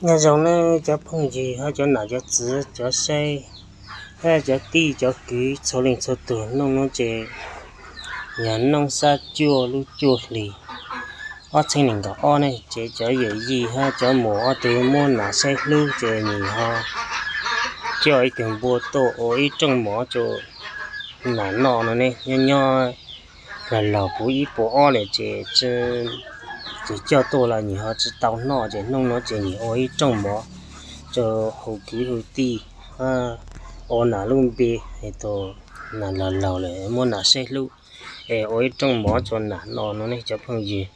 Nyob zoo nawb cov phooj ywg hab cov nam cov txiv cov saib, hab cov tij cov kwv txhua leej txhua tug. Nooj nuav ces yog nooj sab cuaj lub cuaj hlis ob txheeb nees nkaum ob ne, ces cov yawm yij hab cov muam ob tug muab nam saib hlub ces nws ho coj ib tug npua tuaj ua ib rooj mov rua nam noj no ne. Nyob nyob laug laug puv ib puas ob lawm ces tsis coj tuaj los nws ho tsis tau noj, ces nooj nuav ces nws ua ib rooj mov rua hu kwv hu tij, ua nam lub npe, es tus nam laug laug lawm muab nam saib hlub, es ua ib rooj mov rua nam noj no ne cov phooj ywg.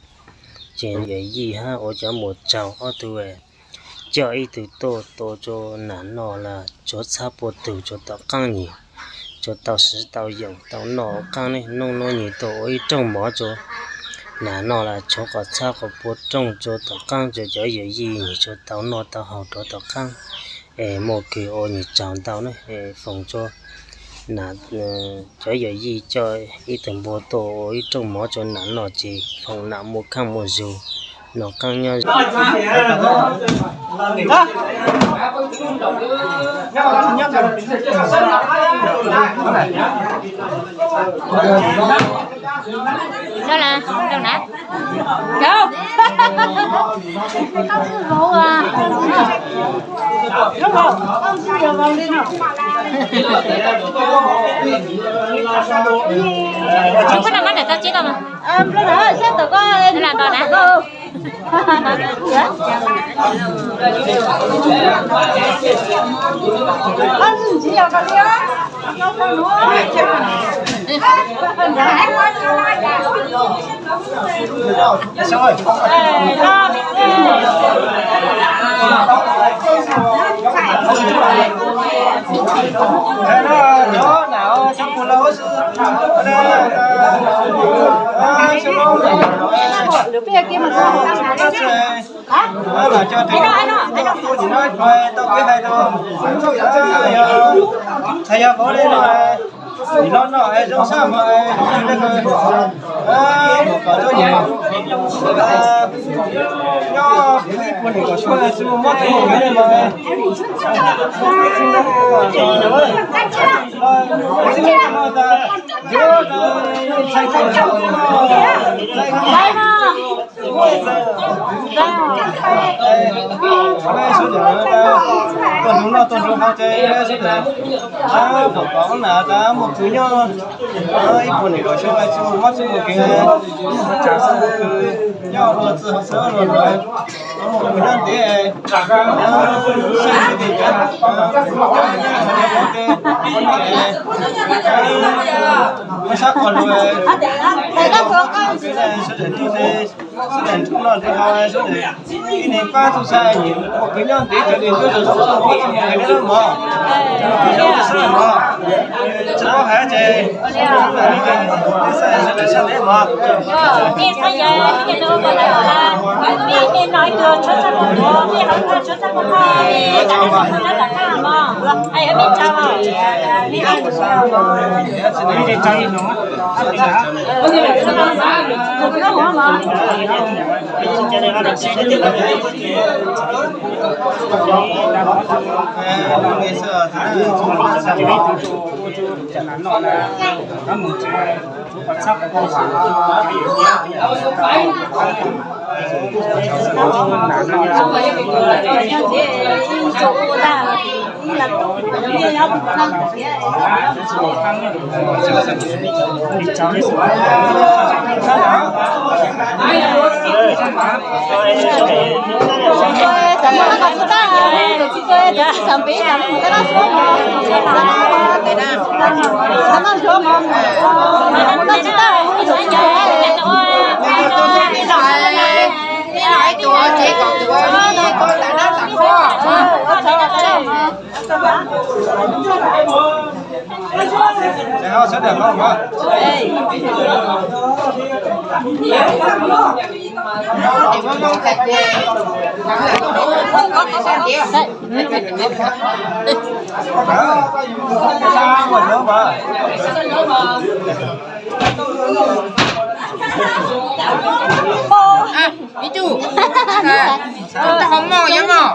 Ces yawm yij hab ua cov muam tsaug ob tug coj ib tug tuaj tua rua nam noj los tsuav txhab puag tug tsuav tom qaab nyem, tsuav tau siv tau yoom tau noj ua qaab ne. Nooj nuav nyem tuaj ua ib rooj mov rua nam noj los tshuav qhov txhab qhov puag rooj rua tom qaab rua cov yawm yij nyem tsuav tau noj tau haus rua tom qaab. Es muaj kws ua nyem tsaug ntau ne, foom rua nam, cov yawm yij coj ib tug npua tuaj ua ib rooj mov rua nam noj ces foom nam muaj khaaj muaj zug, noj qaab nyob zoo. Txhais yog vauv le no, nim no no zoo sab mog, kom txhob nyiam. Nyob ib puas nees nkaum xyoo tsis muaj mob tsis muaj nkeeg li mas, txij no tas, yuav ntshai txog ntshai. Sawv daws tuaj hluas noj tuaj hluas haus ces sawv daws foom kom nam tas muaj kws nyob ib puas nees nkaum xyoo tsis muaj mob tsis muaj nkeeg, tsav xwb muaj kws nyob ua txwj hauv xwb los muaj kws nyob ntev, sab qhov lus, sawv daws ntuj, sawv daws ntuj noj ntuj haus, sawv daws ib leeg pab tug xav, muaj kws nyob ntev cov niag ntuj tus txhob txhob nqus txhob nqus neb lub mov, kws zoo xwb mog, tsis paub hais ces, sawv daws sab ntev mog. Ib tug, tau hau mos yog mos.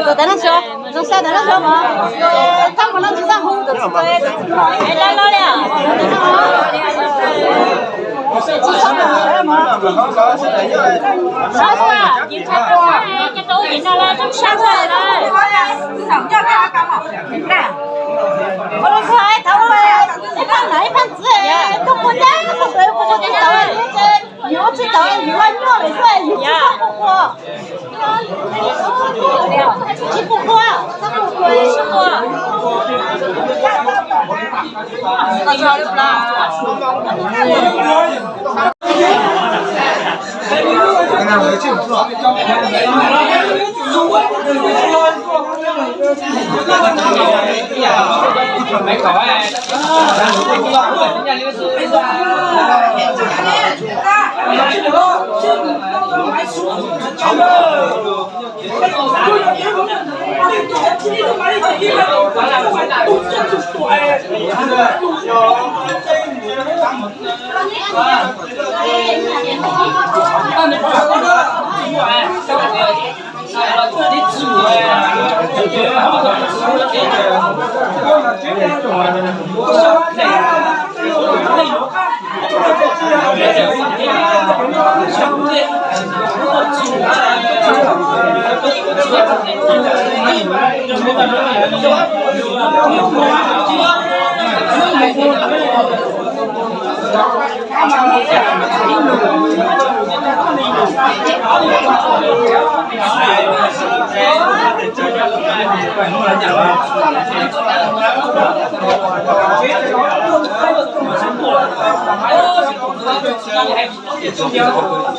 Tus tas no zoo, zoo sa tas no zoo mos. Thab mos no tsis tau hu tus tsis tau. Ua li ko thov ib phaj ntxiv, tus qhua nyab tus qhua tsis tau, yus tsis tau yus ua nyuaj lawm xwb yus tsis tau qhua qhua. Tsis qhua qhua, txhob qhua qhua.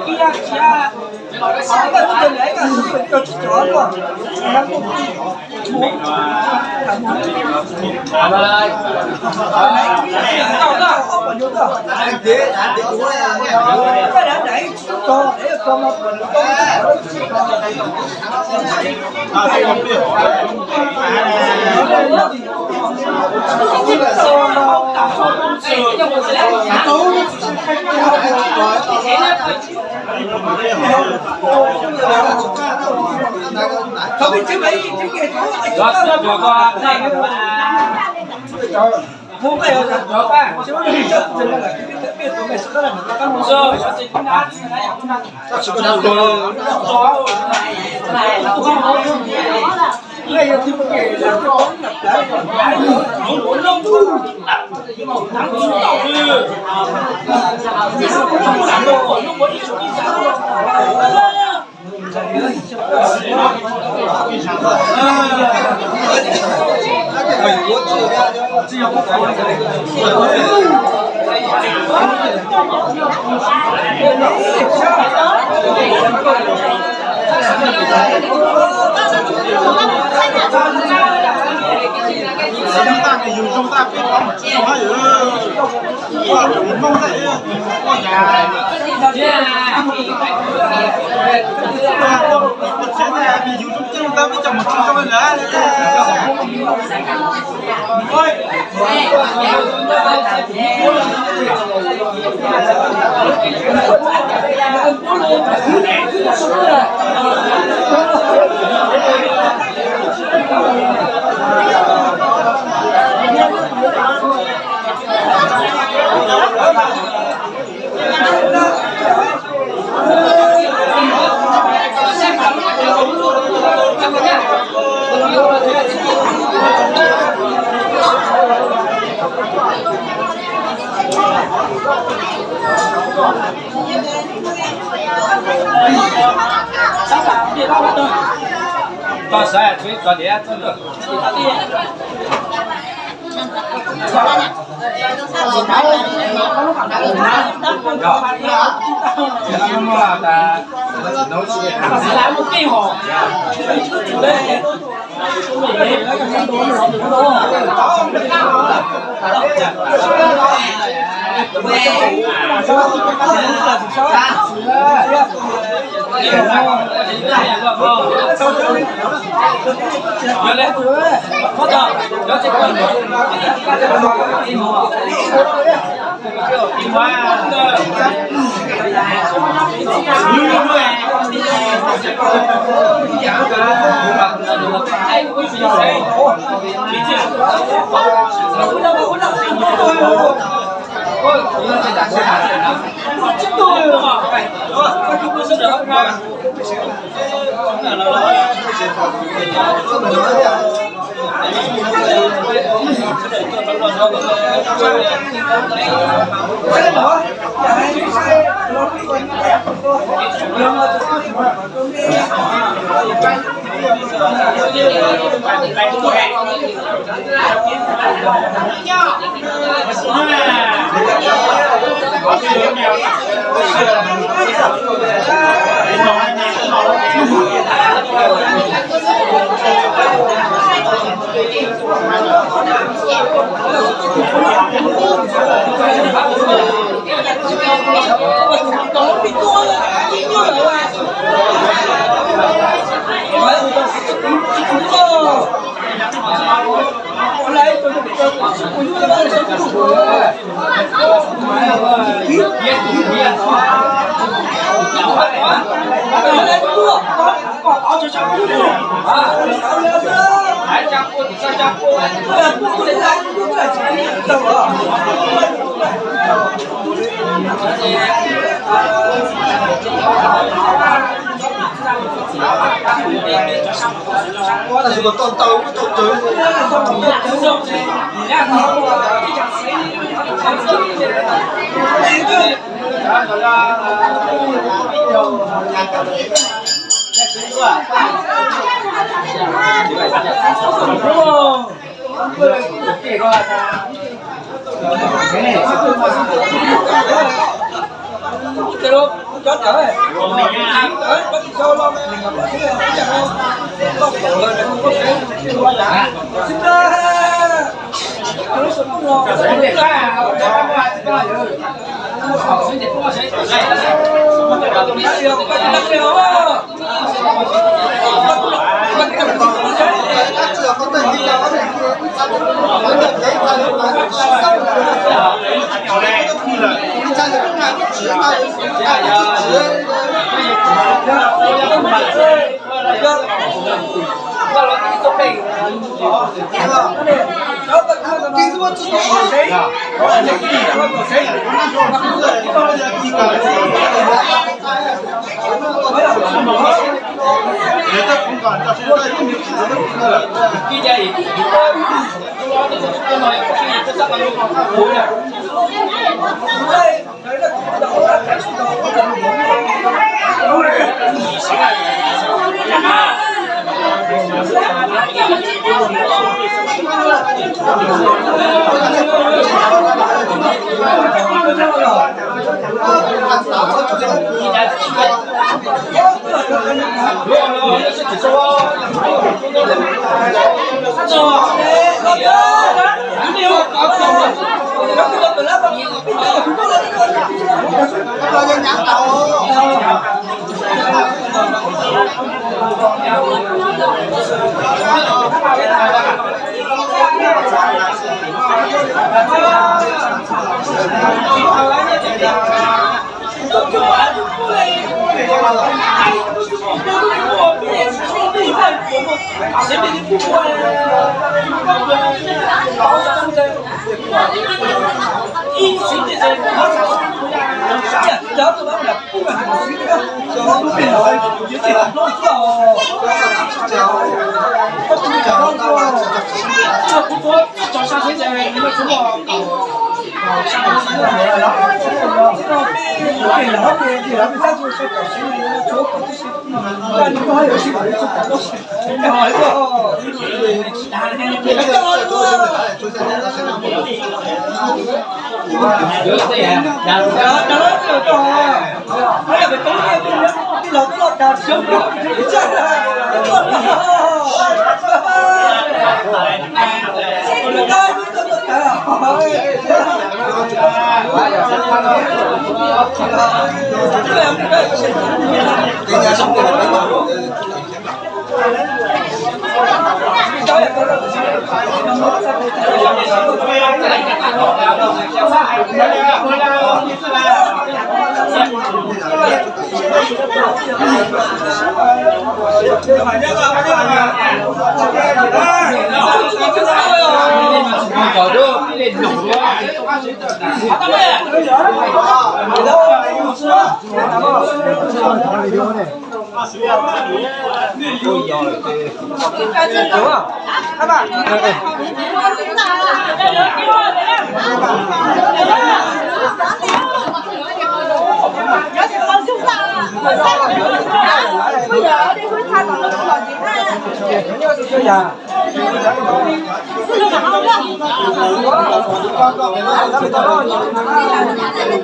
Ib yam tsiab. Toj sav tsuav txog diav txog ntua. Ua cas?